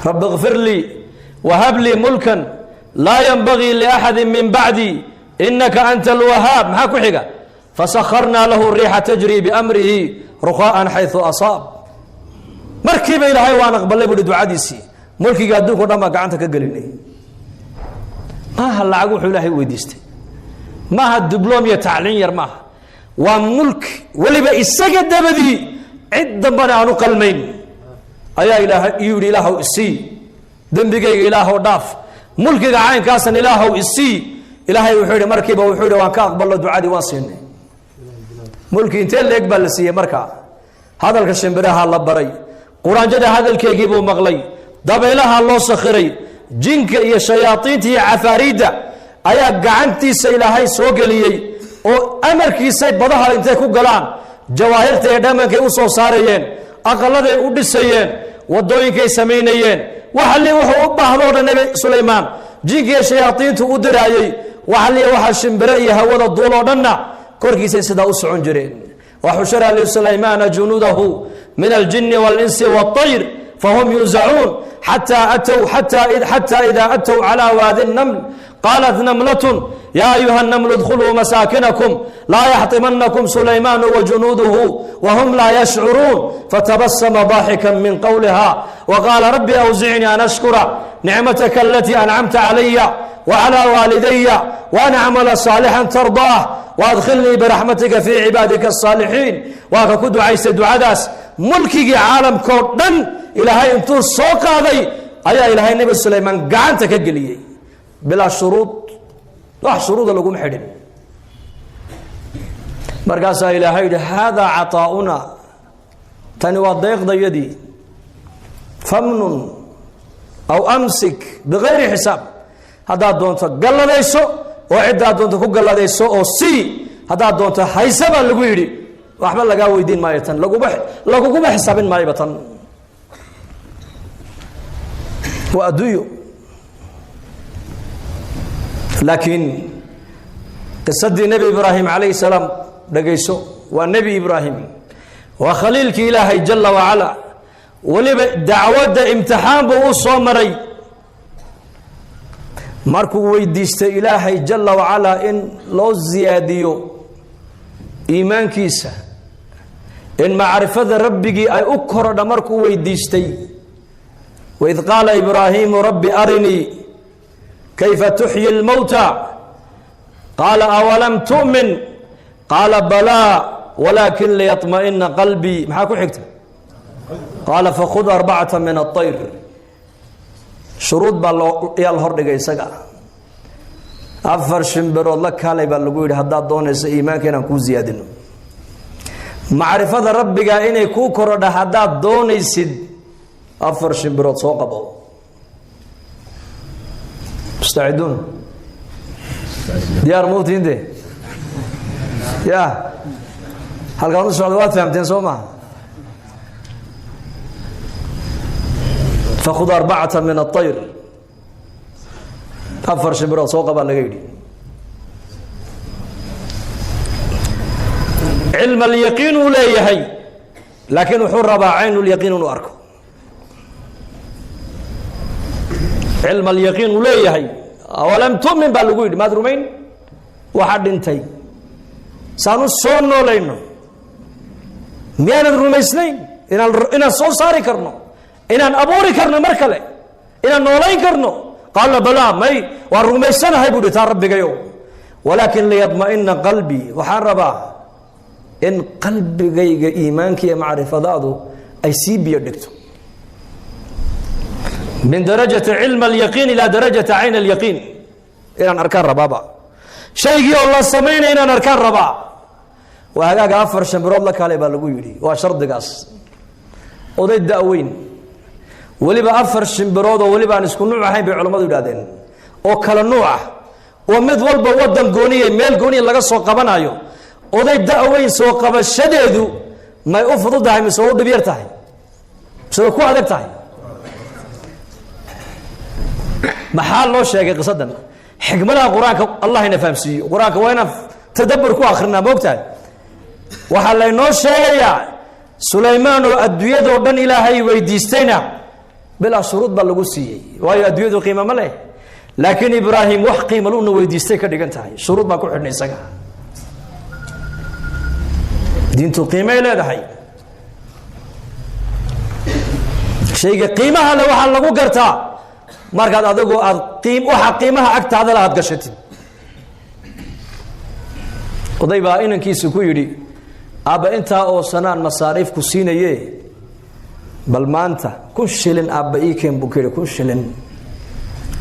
Rabbi اkfir lii wahab lii mulkan laa yanbagii liaxadi min bacdi inaka anta alwahaab. Maxaa ku xiga? Fasakharnaa lahu riixa tajri biamrihi ruqaa'an xayثu asaab. Markiiba Ilaahay waan aqbalay buuhi ducadiisii. Mulkiga adduunka o dhan baa gacanta ka gelinay. Maaha lacag wuxuu Ilaahay weydiistay, maaha dibloom iyo tacliin yar maaha, waa mulk weliba isaga dabadii cid dambana aan u qalmayn ayaa Ilaahay iyuu yidhi: "Ilaahow isii, dembigayga Ilaahow dhaaf, mulkiga caynkaasan Ilaahow isii." Ilaahay wuxuu yidhi markiiba, wuxuu yidhi: "Waan ka aqballo ducadii, waan siinay." Mulki intee leeg baa la siiyey? Markaa hadalka shimbiraha la baray, quraanjada hadalkeygii buu maqlay, dabaylaha loo sakhiray, jinka iyo shayaadiinta iyo cafaariidda ayaa gacantiisa Ilaahay soo geliyey oo amarkiisay badaha intay ku galaan jawaahirta iyo dhamankay u soo saarayeen, aqaladay u dhisayeen, wadooyinkay samaynayeen. Waxali wuxuu u baahdo o dhan Nebi Sulaymaan jinka iyo shayaadiintu u diraayey. Waxali waxa shimbire iyo hawada duul oo dhanna korkiisay sidaa u socon jireen. وحشر لسليمان جنوده من الجن والإنس والطير فهم يوزعون حتى إذا أتوا على وادي النمل قالت نملة يا أيها النمل ادخلوا مساكنكم لا يحطمنكم سليمان وجنوده وهم لا يشعرون فتبسم ضاحكا من قولها وقال رب أوزعني أن أشكر نعمتك التي أنعمت علي وعلى والدي وأن أعمل صالحا ترضاه وأدخلني برحمتك في عبادك الصالحين. Waa ka ku ducaystay ducadaas. Mulkigii caalamkao dhan Ilaahay intuu soo qaaday ayaa Ilaahay Nebi Sulaymaan gacanta ka geliyey bilaa shuruud. Wax shuruuda laguma xidhin. Markaasaa Ilaahay yidhi: "هذا عطاؤنا", tani waa deeqdayadii, "فامنن أو أمسك بغير حساب." Haddaad doonto galladayso oo ciddaad doonto ku galladayso oo sii, haddaad doonto hayse baa lagu yidhi. Waxba lagaa weydiin maayo tan, laguguma xisaabin maayoba. Tan waa adduunyo. Laakiin qisadii Nebi Ibraahim calayhi salaam dhegayso. Waa Nebi Ibraahim, waa khaliilkii Ilaahay jala wacala. Weliba dacwadda imtixaan buu u soo maray. Markuu weydiistay Ilaahay jala wacalaa in loo siyaadiyo iimaankiisa, in macrifada Rabbigii ay u korodha markuu weydiistay, وإذ قال إبراهيم رب أرني كيف تحيي الموتى قال أولم تؤمن قال بلى ولكن ليطمئن قلبي. Maxaa ku xigta? قال فخذ أربعة من الطير. Shuruud baa loo yaa la hordhigay isaga. Afar shimbirood la kaalay baa lagu yidhi, haddaad doonayso iimaanka inaan kuu siyaadino, macrifada Rabbiga inay kuu korodha haddaad doonaysid, afar shimbirood soo qabo. Mustaciduun, diyaar mawtiinde ya halkaan u socda waad fahamteen, soo maha? فخذ أربعة من الطير, afar shimbirood soo qabaa laga yidhi. Cilm alyaqiin uu leeyahay, laakiin wuxuu rabaa cayn lyaqiin inuu arko. Cilm alyaqiin uu leeyahay. "Awalam tu'min?" baa lagu yidhi. Maad rumayn waxaa dhintay saanu soo noolayno? Miyaanad rumaysnayn inaan soo saari karno, inaan abuuri karno, mar kale inaan noolayn karno? قال بلى, may, waan rumaysanahay buu hi taa Rabbigayo, ولكن ليطمئن قلبي, waxaan rabaa in qalbigayga iimaanka iyo macrifadaadu ay sii biyo dhigto, من درجة cilm alyaqiin إلى درجة cayn alyaqiin, inaan arkaan rabaaba shaygii oo la samaynaya, inaan arkaan rabaa. Waa hagaaga, afar shambirood la kaalay baa lagu yidhi. Waa shardigaas. Oday da-weyn, weliba afar shimbirood oo weliba aan isku nuuc ahayn bay culammadu yidhahdeen, oo kala nuuc ah, oo mid walba wadan gooniya, meel gooniya laga soo qabanayo. Oday da-weyn soo qabashadeedu may u fududahay mise u dhib yar tahay mise way ku adag tahay? Maxaa loo sheegay qisadan? Xikmadaha Qur-aanka Allah ina fahamsiiyo. Qur-aanka waa inaan tadabbur ku akrinaa, moogtahay? Waxaa laynoo sheegayaa Sulaymaan oo adduunyadoo dhan Ilaahay weydiistayna. Bilaa shuruud baa lagu siiyey, waayo adduunyadu qiimo ma leh. Laakiin Ibraahim wax qiima luna weydiistay ka dhigan tahay, shuruud baa ku xidhnay isaga. Diintu qiimay leedahay. Shayga qiimaha le waxaa lagu gartaa markaad adigu aad waxa qiimaha agtaada le aad gashatid. Oday baa inankiisu ku yidhi: "Aabba, intaa oo sanaan masaariif ku siinaye, bal maanta 1000 shilin aabba ii keen," buu ku yidhi. "1000 shilin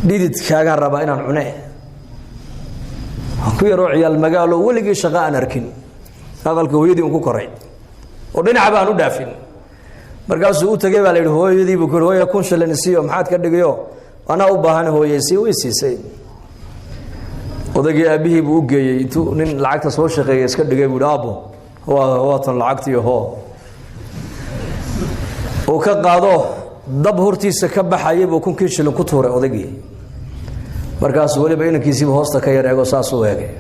dhididkaagaan rabaa inaan cune." Waan ku yaroo ciyaal magaalo, weligii shaqo aan arkin, aqalka hooyadii un ku koray oo dhinacba aan u dhaafin. Markaasuu u tegay baa la yidhi hooyadii buu ku yidhi: "Hooya, 1000 shilin isiiyo, maxaad ka dhigayo? Anaa u baahan hooyey sii." Way siisay. Odaygii aabbihii buu u geeyey. Intuu nin lacagta soo shaqeeyay iska dhigay buu yidhi: "Aabbo, waatan lacagtii." Hoo, uu ka qaado, dab hortiisa ka baxayay buu 1000kii shilin ku tuuray odaygii. Markaasuu weliba inankiisiiba hoosta ka yar eego, saasuu eegay.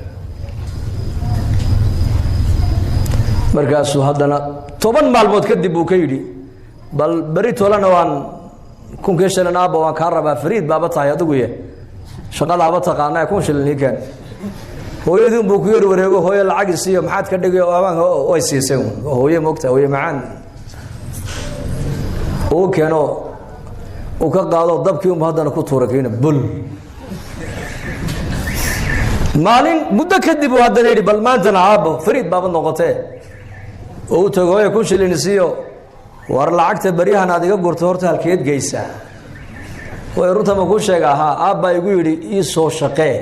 Markaasuu haddana 10 maalmood kadib buu ka yidhi: "Bal beri tolana waan 1000kii shilin, aabba, waan kaa rabaa. Fariid baaba tahay adigu ye, shaqadaaba taqaana, 1000 shilin ii keen." Hooyadii unbuu ku yar wareego: "Hooyo, lacag isiiyo, maxaad ka dhigay?" Amaanka way siisay. Hooye moogta, hooye macaan. Uu keeno, uu ka qaado, dabkii unbu haddana ku tuura kiina bul. Maalin muddo kadib uu haddana yidhi: "Bal maantana aabbo, fariid baaba noqotee." Oo u tago: "Hooya, 1000 shilin isiiyo." "War, lacagta beryahan aad iga gurto horta halkeed geysaa?" "Way, runta ma kuu sheega? Ahaa, aabbaa igu yidhi ii soo shaqee,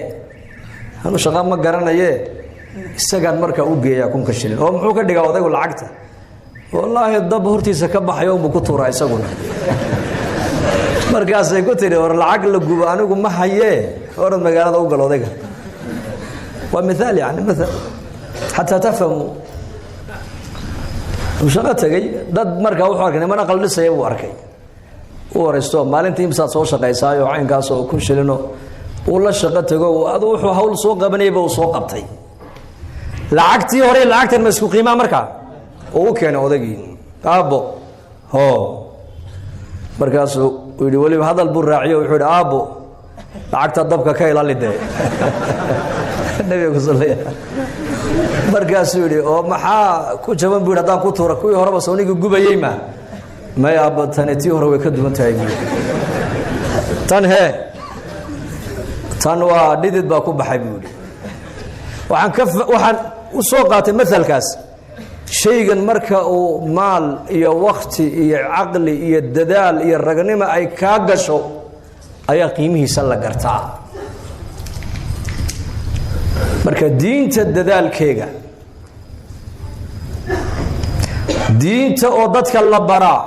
anu shaqa ma garanaye, isagaan markaa u geeyaa 1000ka shilin." "Oo muxuu ka dhigaa odaygu lacagta?" "Wallaahi, dab hortiisa ka baxayo unbuu ku tuuraa isaguna." Markaasay ku tidhi: "War, lacag la gubo anigu ma hayee, orad magaalada u gal odayga." Waa miaal, yani maal xataa tafhamu. Uu shaqo tegey dad. Markaa wuxuu arkay niman aqal dhisaya buu arkay. U waraysto: "Maalintii imsaad soo shaqaysaayo?" Caynkaas oo 1000 shilino. Uu la shaqo tego, adu wuxuu hawl soo qabanayaba uu soo qabtay. Lacagtii hore, lacagtan ma isku qiimaa? Markaa uu u keenay odaygii: "Aabbo, ho." Markaasuu yidhi, weliba hadal buu raaciyo, wuxuu yidhi: "Aabbo, lacagta dabka ka ilaali dee." Nabiga ku sallaya. Markaasuu yidhi: "Oo maxaa ku jaban?" buu yidhi, "haddaan ku tuura kuwii horeba sownigii gubayey?" Ma may aabba, tani tii hore way ka duwan tahay," buu. "Tan hee, tan waa dhidid baa ku baxay," buu yidhi. Waxaan ka waxaan u soo qaatay masalkaas: shaygan marka uu maal iyo wakti iyo caqli iyo dadaal iyo ragnimo ay kaa gasho ayaa qiimihiisa la gartaa. Marka diinta dadaalkeega, diinta oo dadka la baraa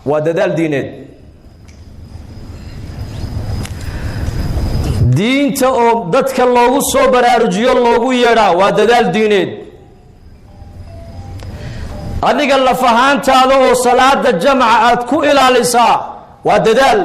waa dadaal diineed. Diinta oo dadka loogu soo baraarujiyo, loogu yeedhaa, waa dadaal diineed. Adiga laf ahaantaada oo salaada jamca aad ku ilaalisaa waa dadaal.